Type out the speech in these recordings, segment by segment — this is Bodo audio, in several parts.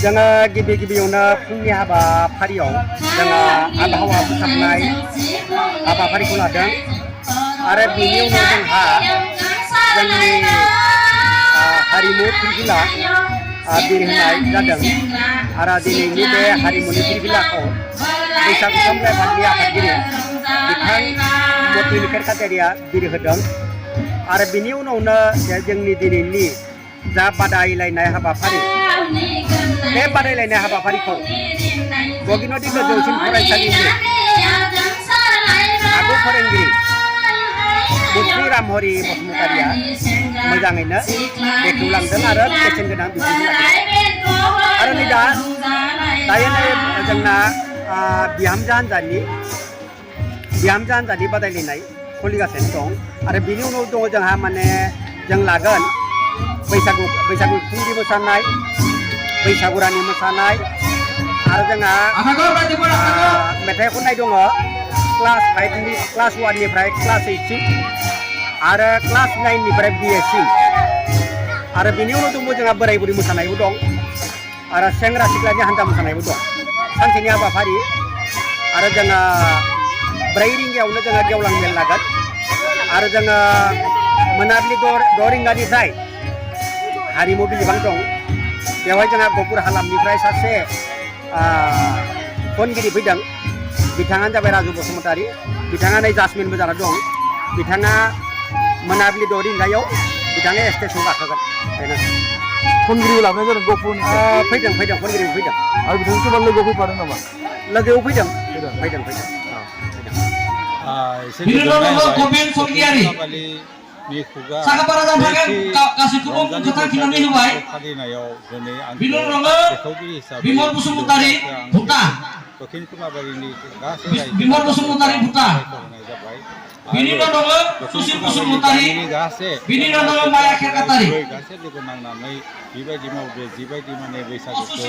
जोङो गिबि गिबियावनो फुंनि हाबाफारियाव जोङो आबहावा फोसाबनाय हाबाफारिखौ लादों आरो बेनि उनाव जोंहा जोंनि हारिमु फिरफिला बिरहोनाय जादों आरो दिनैनि बे हारिमुनि फिरफिलाखौ बैसागु थुनलाइ आफादनि आफादगिरि बिथां मतिन केरकाटेरिया बिरहोदों आरो बिनि उनावनो जोंनि दिनैनि जा बादायलायनाय हाबाफारि बे बादायलायनाय हाबाफारिखौ बगिनदि गोजौसिन फरायसालिनि आगु फोरोंगिरि मुस्रि रामहरि बसुमतारिया मोजाङैनो बेखेवलांदों आरो बेसेन गोनां बिबुंथि लाखिदों आरो नै दायो जोंना बिहामजो हान्जानि बादायलायनाय सोलिगासिनो दं आरो बिनि उनाव दङ जोंहा माने जों लागोन बैसागु खुंग्रि मोसानाय बैसागु रानि मोसानाय आरो जोंहा मेथाइ खननाय दङ क्लास 1निफ्राय क्लास 8सिम आरो क्लास 9निफ्राय BA सिम आरो बिनि उनाव दङ जोंहा बोराय बुरि मोसानायबो दं आरो सेंग्रा सिख्लानि हान्जा मोसानायबो दं सानसेनि हाबाफारि आरो जोङो 4 रिंगायावनो जोङो गेवलां मेल लागोन आरो जोङो मोनाबिलि 6 रिंगानिफ्राय हारिमु बिलिफां दं बेवहाय जोंहा गपुर हालामनिफ्राय सासे खनगिरि फैदों बिथाङानो जाबाय राजु बसुमतारी बिथाङा नै जासमिनबो जाना दं बिथाङा मोनाबिलि 6 रिंगायाव बिथाङा स्टेजआव गाखोगोन बेनो खनगिरि लाबोनाय जादों गपुरनि फैदों खनगिरि फैदों आरो बिथांनि सोरबा लोगोआव फैफादों नामा लोगोआव फैदों दक्षिण कुमाबारिनि गासै बिमल बसुमतारी भुटा सुशील बसुमतारी गासै माया केरकाटारि गासै लोगो नांनानै बेबायदि मावदो जिबायदि माने बैसागुखौ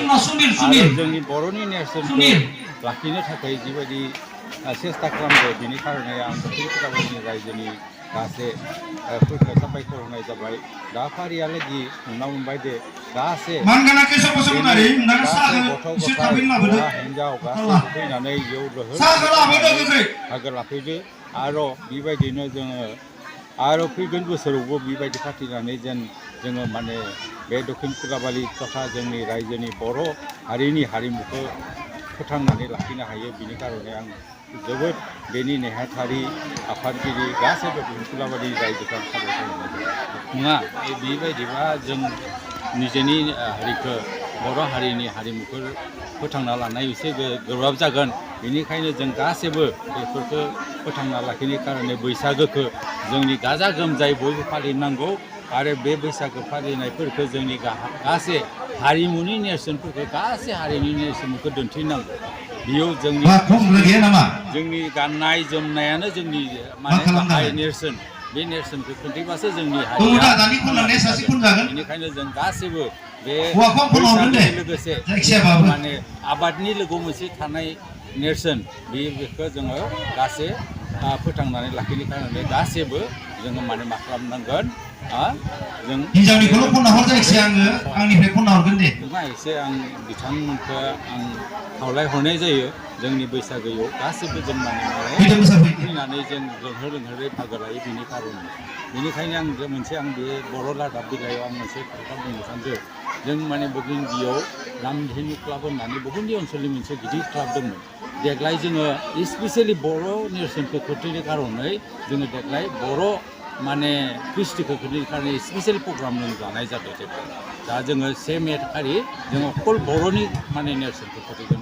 जोंनि बर'नि नेरसोनखौ लाखिनो थाखाय जिबायदि सेस्था खालामदो बिनि खारनै आं दक्षिण कुमाबारिनि रायजोनि गासै साबायखर होनाय जाबाय दा फारियालागि नुना मोनबाय दे गासै गथ' गथाय हिनजाव गासैबो फैनानै बेयाव बाहागो लाफैदो आरो बेबायदिनो जोङो आरो फैगोन बोसोरावबो बेबायदि फाथिनानै जेन जोङो माने बे दक्षिण कुमाबारि तथा जोंनि रायजोनि बर' हारिनि हारिमुखौ फोथांनानै लाखिनो हायो बिनि खारनै आं जोबोद बेनि नेहाथारि आफादगिरि गासैबो दक्षिण कुमाबारि रायजोखौ साबायखर होनाय जायो नङा बेबायदिबा जों निजेनि हारिखौ बर' हारिनि हारिमुखौ फोथांना लानाय एसे गोब्राब जागोन बेनिखायनो जों गासैबो बेफोरखौ फोथांना लाखिनो खारनै बैसागोखौ जोंनि गाजा गोमजायै बयबो फालिनांगौ आरो बे बैसागो फालिनायफोरखौ जोंनि गासै हारिमुनि नेरसोनफोरखौ गासै हारिनि नेरसोनखौ दिन्थिनांगौ बेयाव जोंनि गाननाय जोमनायानो जोंनि माने गाहाय नेरसोन बे नेरसोनखौ खोन्थिबासो जोंनि हारिया बेनिखायनो जों गासैबो बे बैसागोनि लोगोसे माने आबादनि लोगोआव मोनसे थानाय नेरसोन बेखौ जोङो गासै फोथांनानै लाखिनो खारनै गासैबो जोङो माने मा खालामनांगोन जों हिनजावनिखौल' फन हर जायखिया आङो आंनिफ्राय फन हरगोन दे नङा एसे आं बिथांमोनखौ आं खावलायहरनाय जायो जोंनि बैसागोआव गासैबो जों माने फैनानै जों लोंहोरै बाहागो लायो बिनि खार'नै बेनिखायनो आं मोनसे बे बर' रादाब बिलाइयाव आं मोनसे खोथा बुंनो सानदों जों माने बगिनदियाव रामधेनु क्लाब होननानै बगिनदि ओनसोलनि मोनसे गिदिर क्लाब दंमोन देग्लाय जोङो स्पेसियेलि बर' नेरसोनखौ खोन्थिनो खार'नै जोङो देग्लाय बर' माने क्रिस्टिखौ खोन्थिनो खार'नै स्पेसियेल प्रग्राम लानाय जादों दा जोङो 1 मे खालि जोङो अकल बर'नि माने नेरसोनखौ खोन्थिगोन